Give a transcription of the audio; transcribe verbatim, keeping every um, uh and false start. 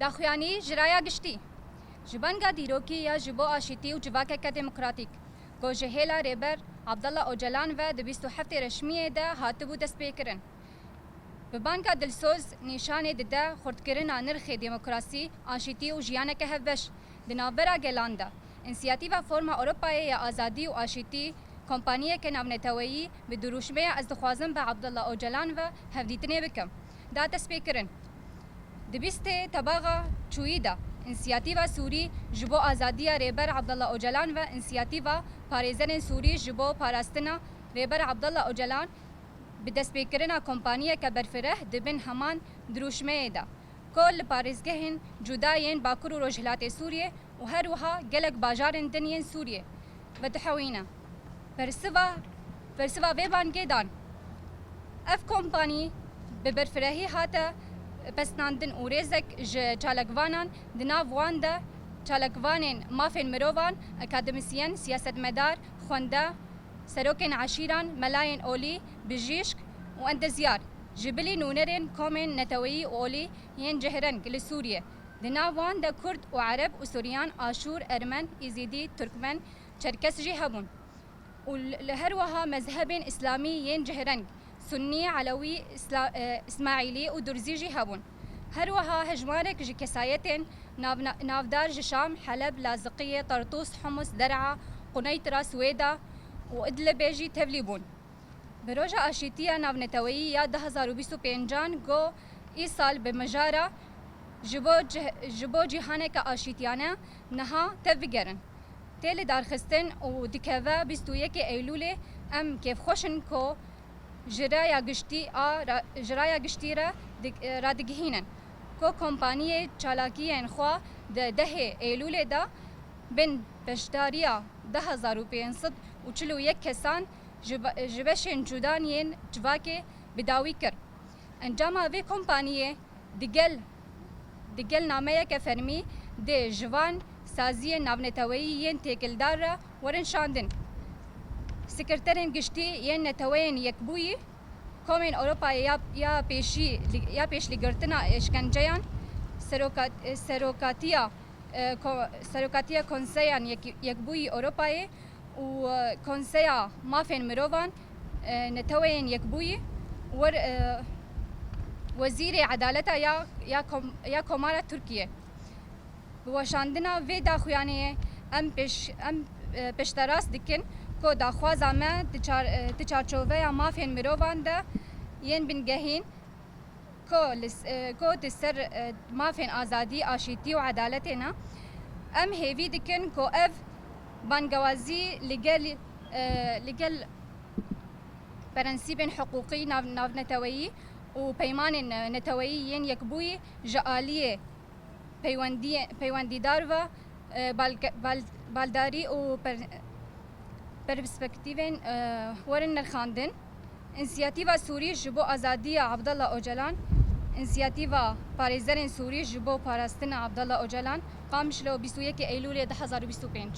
Daxuyanî ji raya giştî, ji banga dîrokî ya ji bo aşîtî û civakeke demokratîk, ku ji hêla Rêber Abdullah Ocalan ve di bîst û heftê Reşmiyê de hatibû destpêkirin, bi banga dilsoz nîşanê dide xurtkirina nirxê demokrasî, aşîtî û jiyaneke hevbeş di navbera gelan de. Însiyatîva Forma Ewropayê ya Azadî û Aşîtî, kompaniyeke navneteweyî, bi dirûşmeya Ez dixwazim bi Abdullah Ocalan ve hevdîtinê bikim, da destpêkirin. Di bîstê Tebaxa çûyî de, Însiyatîva Sûrî ji bo Azadiya Rêber Abdullah Ocalan ve Însiyatîva Parêzerên Sûrî ji bo Parastina Rêber Abdullah Ocalan bi destpêkirina kompaniyeke berfireh di bin heman dirûşmeyê de, ku li parêzgehên cuda yên Bakur û Rojhilatê Sûriyê û her wiha gelek bajarên din yên Sûriyê vedihewîne. Bersiva, bersiva vê bangê dan. Ev kompanî bi berfirehî hate pesnandin û rêzek ji çalakvanan, di nav wan de çalakvanên mafên mirovan, akademîsyen, siyasetmedar, xwende, serokên eşîran, melayên olî, bijîşk û endezyar, ji bilî nûnerên komên neteweyî û olî yên cihreng li Sûriyê. Di nav wan de Kurd û Ereb û Suryan, Aşûr, Ermen, Îzîdî, Turkmen, Çerkes jî hebûn û li, li her wiha mezhebên Îslamî yên cihreng, Sunnî, Elewî, Îsla-, e, Îsmaîlî û Durzî jî hebûn. Her wiha hejmarek ji kesayetên navna-, navdar ji Şam, Heleb, Laziqiyê, Tartûs, Humus, Der'a, Quneytra, Swêda û Idlibê jî tevlî bûn. Bi roja aşîtiya navneteweyî ya du hazar û bîst û pêncan, go îsal bi mijara ji bo cih-, ji bo cîhaneke aşîtiyane niha tevbigerin, tê lidarxistin û dikeve bîst û yekê Eylûlê. Em kêfxweş in ku ji raya giştî a ra-, ji raya giştî re dig-, radigihînin ku kompaniyê çalakiyên xwe di dehê Eylûlê de bin beşdariya du hezar û pênc sed û çil û yek kesan ji be-, ji beşên cudan yên civakê bi dawî kir. Encama vê kompaniyê digel, digel nameyeke fermî dê ji van saziyên navneteweyî yên têkildar re werin şandin. Sekreterên Giştî yên Neteweyên Yekbûyî, Komên Ewropayê ya, ya pêşî, ya pêşlîgirtina êşkenceyan, serokat-, serokatiya, e, ko-, serokatiya Konseyan Yek-, Yekbûyî Ewropayê û, e, Konseya Mafên Mirovan, e, Neteweyên Yekbûyî, wer-, e, Wezîrê Edaleta ya, ya kom-, ya Komara Tirkiyê. Bi weşandina vê daxuyaniyê em pêş-, em, e, pişterast dikin ku daxwaza me di çar-, e, di çarçoveya mafên mirovan de yên bingehîn ku li s-, e, ku di ser, e, mafên azadî, aşîtî û edaletê ne. Em hêvî dikin ku ev bangewazî li gel, e, li gel prensîbên hiqûqî nav-, navneteweyî û peymanên, e, neteweyî yên Yekbûyî ji aliyê peywendiyê-, peywendîdar ve, e, balke-, bal-, baldarî û per-, perspektîvên, e, werin nirxandin. Însiyatîva Sûrî ji bo azadiya Abdullah Ocalan, Însiyatîva Parêzerên Sûrî ji bo parastina Abdullah Ocalan, Qamişlo, bîst û yekê Eylûlê du hezar û bîst û pênc.